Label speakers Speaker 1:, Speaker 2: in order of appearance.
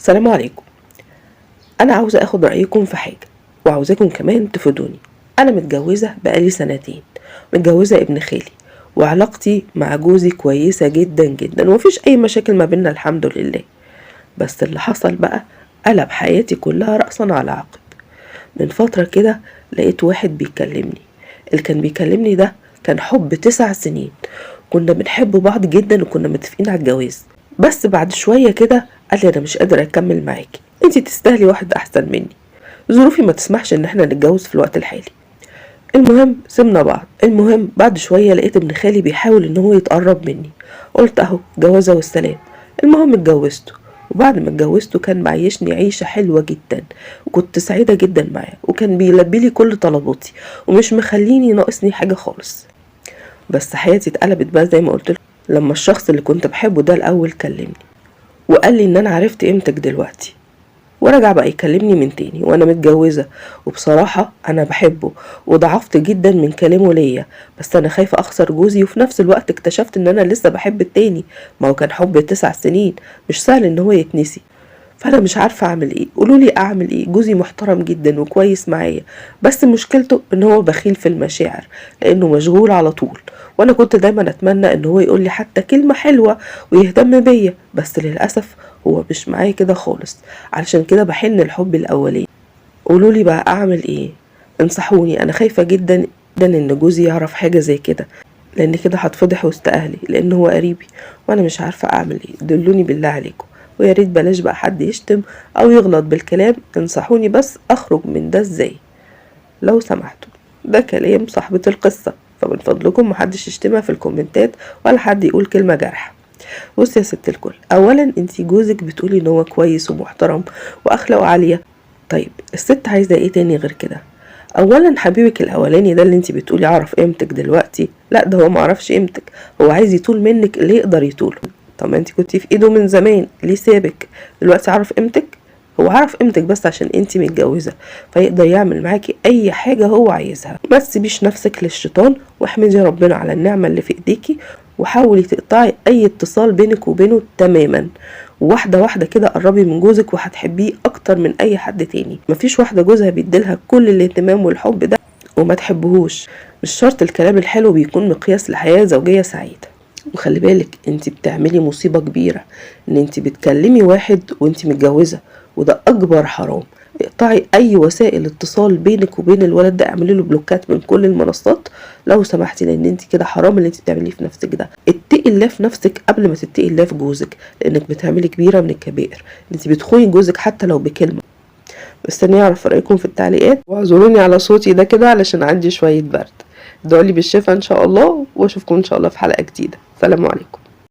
Speaker 1: السلام عليكم. انا عاوزه اخد رايكم في حاجة وعاوزاكم كمان تفيدوني. انا متجوزة بقالي سنتين، متجوزة ابن خالي، وعلاقتي مع جوزي كويسة جدا جدا ومفيش اي مشاكل ما بينا الحمد لله. بس اللي حصل بقى قلب حياتي كلها رأسا على عقب. من فترة كده لقيت واحد بيكلمني، اللي كان بيكلمني ده كان حب 9 سنين، كنا بنحب بعض جدا وكنا متفقين على الجواز. بس بعد شوية كده قال لي انا مش قادر اكمل معاكي، انتي تستاهلي واحد احسن مني، ظروفي ما تسمحش ان احنا نتجوز في الوقت الحالي. المهم سيبنا بعض. المهم بعد شوية لقيت ابن خالي بيحاول ان هو يتقرب مني، قلت اهو جوازة والسلام. المهم اتجوزته، وبعد ما اتجوزته كان معيشني عيشة حلوة جدا، وكنت سعيدة جدا معاه، وكان بيلبي لي كل طلباتي ومش مخليني ناقصني حاجة خالص. بس حياتي اتقلبت بقى زي ما قلت لكم لما الشخص اللي كنت بحبه ده الأول كلمني وقال لي ان انا عرفت قيمتك دلوقتي، ورجع بقى يكلمني من تاني وانا متجوزة. وبصراحة انا بحبه وضعفت جدا من كلامه ليا، بس انا خايفة اخسر جوزي، وفي نفس الوقت اكتشفت ان انا لسه بحب التاني، ما هو كان حب 9 سنين مش سهل ان هو يتنسي. فانا مش عارفة اعمل ايه، قولولي اعمل ايه. جوزي محترم جدا وكويس معايا، بس مشكلته ان هو بخيل في المشاعر لانه مشغول على طول، وانا كنت دايما اتمنى ان هو يقولي حتى كلمة حلوة ويهتم بيا، بس للأسف هو مش معايا كده خالص. علشان كده بحن الحب الاولاني. قولولي بقى اعمل ايه، انصحوني. انا خايفة جدا جدا ان جوزي يعرف حاجة زي كده، لان كده هتفضح وسط اهلي، لان هو قريبي وانا مش عارفة اعمل ايه. دلوني بالله عليكم، ويا ريت بلاش بقى حد يشتم او يغلط بالكلام، انصحوني بس اخرج من ده ازاي لو سمحتوا. ده كلام صاحبة القصة، فمن فضلكم محدش يشتمها في الكومنتات ولا حد يقول كلمة جارحة. بصي يا ست الكل، اولا انتي جوزك بتقولي ان هو كويس ومحترم واخلاقه عالية، طيب الست عايزة ايه تاني غير كده؟ اولا حبيبك الاولاني ده اللي انتي بتقولي اعرف قيمتك دلوقتي، لا ده هو ما عرفش قيمتك، هو عايز يطول منك اللي يقدر يطوله. طب ما انتي كنتي في ايده من زمان، ليه سابك دلوقتي؟ عرف قيمتك؟ هو عرف قيمتك بس عشان انتي متجوزة، فيقدر يعمل معاكي اي حاجة هو عايزها. ما تسيبيش نفسك للشيطان، واحمدي ربنا على النعمة اللي في ايديكي، وحاولي تقطعي اي اتصال بينك وبينه تماما. واحدة واحدة كده قربي من جوزك وهتحبيه اكتر من اي حد تاني. مفيش واحدة جوزها بيديلها كل الاهتمام والحب ده وما تحبهوش. مش شرط الكلام الحلو بيكون مقياس لحياة زوجية سعيدة. وخلي بالك انتي بتعملي مصيبة كبيرة ان انتي بتكلمي واحد وانتي متجوزة، وده اكبر حرام. اقطعي اي وسائل اتصال بينك وبين الولد ده، اعملي له بلوكات من كل المنصات لو سمحتي، لان انت كده حرام اللي انت بتعمليه في نفسك ده. اتقي الله في نفسك قبل ما تتقي الله في جوزك، لانك بتعملي كبيرة من الكبائر، انت بتخوني جوزك حتى لو بكلمه. مستنيه اعرف رايكم في التعليقات، واعذروني على صوتي ده كده علشان عندي شوية برد. ادعوا لي بالشفاء ان شاء الله، واشوفكم ان شاء الله في حلقة جديدة. سلام عليكم.